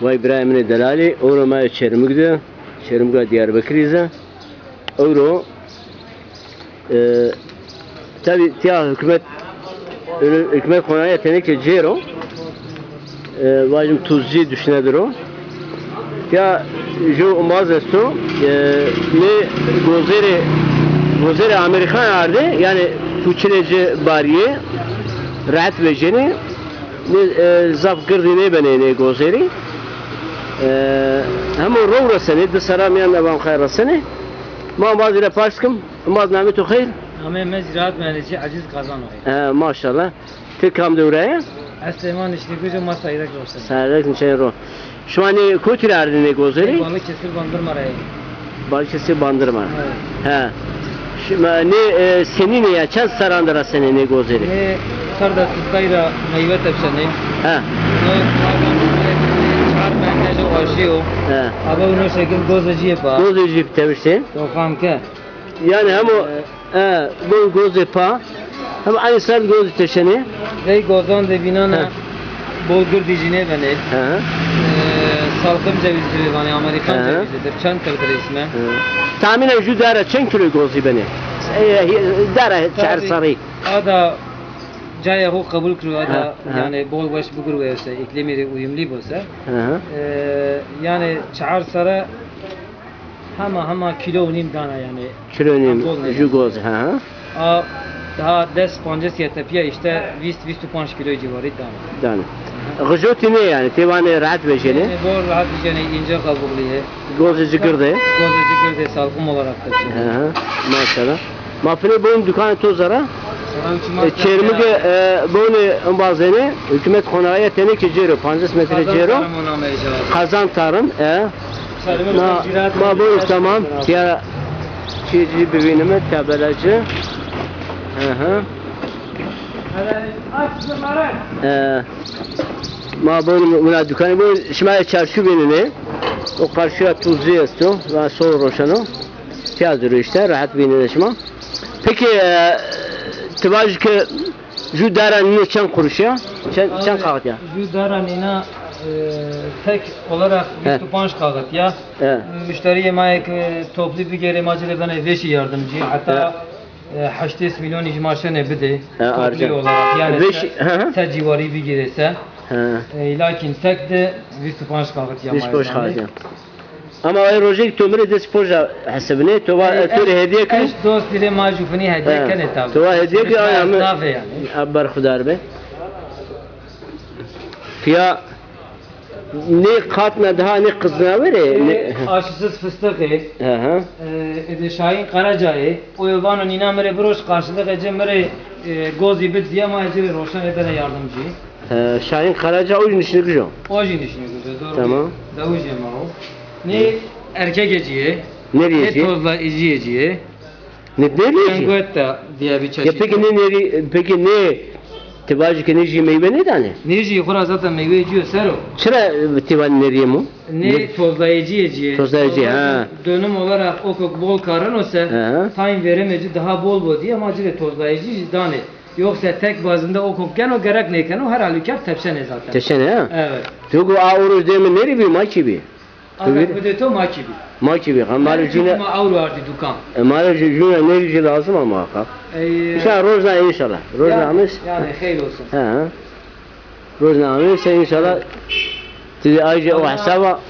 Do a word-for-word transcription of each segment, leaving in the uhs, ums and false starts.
Vay birayê min ê delalî, ewro ma yê Çermûg de, Çermûga Diyarbekirî ze. Ewro, e, tabî tiya hikûmet, hikûmet xonaya tenê ke cêr o, e, vajim tuzcî duşine dir o. Tiya ju umbaz esto, e, nê gozêrê, gozêrê Amerîkan ardê, yanî pûçinê ci barîyê, rehet vejênê. Nê, e, zaf girdî nêbenê nê gozêrî. E, hemo row resenê, di serra mîyan de van xeyr resenê. Ma umbazî ra pers kim, umbaz namê to xeyr? Namê mi Ziraat Mühendisi Aziz Kazan o. He, maşallah. Ti kam dew ra yê? Ez Silêman Nişnîguj o, ma Sayrek roşenê. Sayrek nişenê ro. Şima nê kotî ra ardê nê gozêrî? Balıkesir Bandırma ra yê. Balıkesir Bandırma. Evet. He. Şima nê, e, senîn ê ya, çend serran de resenê nê gozêrî? Nê serra sistay ra meyve tepşenê. He. No çar metre aşî yo. He. Aba no şekil gozê ci yê pa. Gozê ci tepiştê. To fam ke. Yanî hemo, e, bon gozê pa, hem eynî serd gozî teşenê. Rey gozan de vînana bol girdî jî nêbenê. He. E, salqim cewîzî vanê, Amerîkan cewîzî dir. Çend tirdir îsme. He. Tahmînen ju dara çend kîlo gozî benê? E, dara çar serrî. Ada cayê xo qebul kiro, ada yanî bol weş bigurwe se, îklîmî rê uyumlî bo se. He. E, yanî çar serre Hema hema kîlo û nîm dana yanî. Kîlo û nîm, ju goz, ha, ha. A, daha des pancês yê tepîya îşte vîst, vîst û panc kîlo civarî dana. Dana. Xijotî nê yanî, ti vanê rehet vejênê. Yanî bol rehet vejênê, înce kabuklî yê. Gozê ci gird ê. Gozê ci gird ê, salqim olarak da. Hı hı. Maşallah. Ma finê bon dukanê to zere. E, Çermûge, e, bonê embazêne, hukûmet xonaya tenê ke cêro, pancês metre cêro. Kazan Tarım, e. Ma, ma bonê tamam. Ya, çi ci bivînime, tabela ci. Hı hı. E, ma bonê wina dukanî, bonê şima çarşû vînenê. O karşıya tuzlu esto, va sol roşeno. Tiya dir o îşte, rehet vînenê şima. Peki, e, ti vajî ke ju dara nîne çend quruş ya? Çend, çend kaxit ya? Ju dara nîna, e, tek olarak vîst û panc kaxit ya. He. Müşteriyê ma yê ke toplu bigêrê, ma ci rê benê vêşî yardımcı. Hatta, e, heştês milyonî jî ma şenê bidê. He, toplu olarak. Yanî se, se ciwarî bigêrê se. He. E, lakin tek de vîst û panc kaxit ya ma yê. Vîst û panc kaxit ya. Ama ay rojêk to mi rê dest poja hesibinê, to va, e, to rê hediye kin. Eş dostî rê ma jûfinî hediye kenê tabi. To va hediye ki, ay, ama nafê yanî. A, berxudar be. Piya nê qatna daha nê qizna verê. E, aşısız fıstık ê. Hı hı. E, ede Şahin Karaca ê. O yo vano nîna mi rê biroş, karşılık ê ci mi rê, e, gozî bid diye, ma ci rê roşenê, benê yardımcı. He, Şahin Karaca o jî nişnîguj o. O jî nişnîguj o, doğru. Tamam. Dewicê ma o. Nê erkekê ci yê. Nêrîyê ci yê? Nê tozlayıcıyê ci yê. Nê, nêrîyê ci yê? Lengûeta diye bir çeşit. Ya peki nê nêrî, peki nê, ti vajî ke nê jî meyve nêdanê? Nê jî xo ra zaten meyveyê ci yo ser o. Çira, e, ti vanê nêrîyê mo? Nê tozlayıcıyê ci yê. Tozlayıcı, ha. Dönüm olarak o kok bol kareno se, tayin verimê ci daha bol bo diye ma ci rê tozlayıcı jî danê. Yoksa tek bazında o kok geno gerek nêkeno, her halükarda tepşenê zaten. Tepşenê, ha? Evet. Ti go a ewro dê mi nêrî bî, ma kî bî? Aga bidê to, ma kî bî. Ma kî bî. Ha, ma rê jûne. Ma ewro ardî dukan. E, ma rê jû-, jûne nêrî jî lazim a muhakkak. Ey, e, inşallah, rojna, inşallah. Rojna amiş. Yanî xeyr olsun. He, he. Rojna amiş, inşallah. Ti de ayce o hesaba.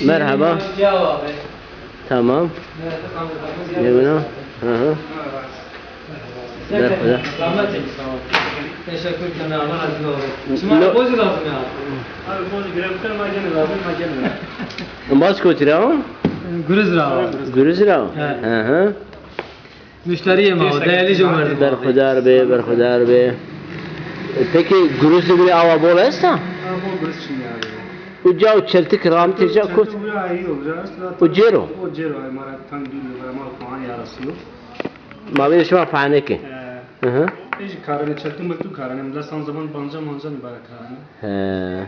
Merhaba. Tamam. Yemina. Hı hı. Merhaba. Teşekkür ederim. Allah razı olsun. Şima bozî lazım ya. Abi bozî girem, ma gene lazım, ma gene. Embaz kotî ra o? Guriz ra o. Guriz ra o. He. Hı hı. Müşteriyê ma o, değerli cömertim. Berxudar be, berxudar be. E, peki Guriz de bile awa bol esta? Ha, bol Guriz çin ya. Uca o çeltik ramtê ca kot. O cêro. O cêro, ay, ma ra tam bir numara mal falan yarası yok. Ma bê şima fane ke. Ee, hı hı. Ejî karene, çeltik meltik karene. Mesela san zaman banca manca nîbara karene. He.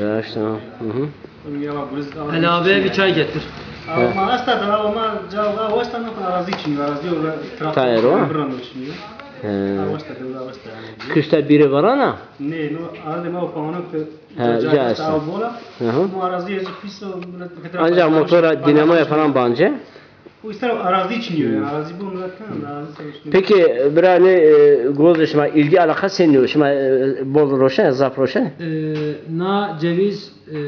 Raşt, ha. Hı hı. Ela abi, bir çay getir. Ama asta da, ama cevap, o asta ne kadar arazi için, arazi orada trafik. Tayar o. Buranın için. He. Awesta, dewla awesta yanî. Kişta bîrê varana? Nê, no, arde ma o pawanok de. He, ca, ca esta. Aw bola. Hı hı. Ma arazî ez pis o, millet. Ancak motora dinamoya falan bence. O ister arazî çinîyo yanî, arazî bo millet kan, arazî çalışıyor. Peki, bira, ne, e, goz şima ilgi alaka senî yo? Şima, e, bol roşen, zaf roşen? E, na ceviz, e,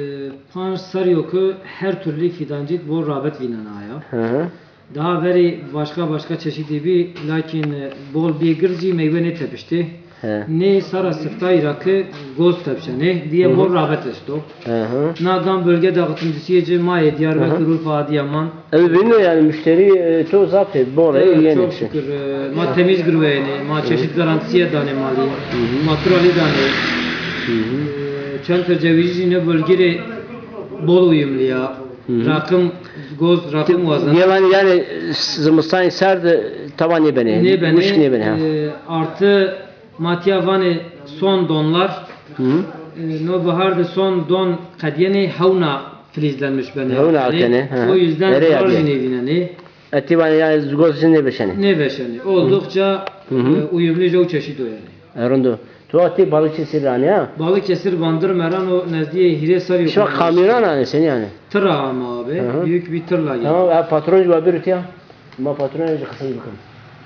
panc serrî yo ke her türlü fidancî bol rağbet vînena ya. Hı hı. Daha verî başka başka çeşidî bî, lakin, e, bol bî gird zî meywe nêtepiştê. He. Nê sara siftayî ra ke goz tepşenê, dîye bol rağbet esto. Hı hı. Na gam bölge dağıtımcısıyê ci ma yê Diyarbekir, Urfa, Adıyaman. Ew vîno yanî müşterî, e, to zaf ê, bol ê, evet, yenê çok şükür, e, ma temiz girweyenê, ma çeşit garantisiye danê malî, naturalî danê. Hı hı. E, çend ke cewizî ne bölgî rê bol uyumlu ya. Hı hı. Rakım, goz rakım wazena. Yelan yanî zimistan serd tava nêbenê. Nêbenê. Wişk nêbenê, ha. E, artı ma tîya vanê son donlar. Hı hı. E, no bahar de son don qedîyenê, hewna filizlenmiş benê. Hewna akenê, ha. O yüzden zarar jî nêvînenê. Etî vanê yanî goz jî nêveşenê. Nêveşenê. Oldukça, e, uyumlu jew çeşit o yanî. E, rind o. Tu atê Balıkesir ra nîya? Balıkesir, Bandırma ra no nezdîyê hîrê serrî yo. Şima kamyon ra nê, senî yanî? Tır ra ama abi. Hı hı. Büyük bir tırla geldi. Tamam, e, patron jî wa bêro tîya. Ma patron jî qisey bikim.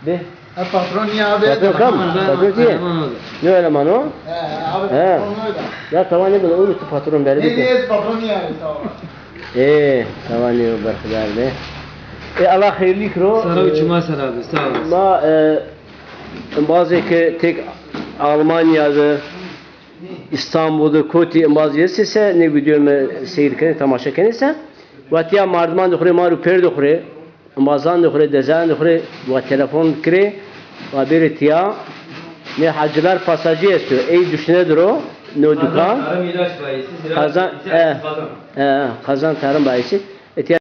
Bê. E, patron nîya abi. Patron kam? Patron kî? Eleman abi. Ne eleman o? He, abi, patron o da. Ya tamam, ne bileyim, onu tu patron beri. Ne diye patron nîya abi, tamam. E, tamam, ne o berxudar be. E, Allah xeyrlî kiro. Sara û çima ser abi, sağ olasın. Ma, e, bazê ke tek Almanya de, İstanbul de, kotî embazî estê se, nê vîdeo mi seyr kenê, temaşe kenê se, wa tîya mardiman de xo rê, mar û pêrdê xo rê, embazan de xo rê, dezayan de xo rê, wa telefon kirê, wa bêrê tîya. Nê Hacılar Pasajı esto, ey duşine dir o, no dukan. Kazan tarım ilaç bayisi, ziraat, Kazan, e, kazan. E, e, Kazan Tarım Bayisi.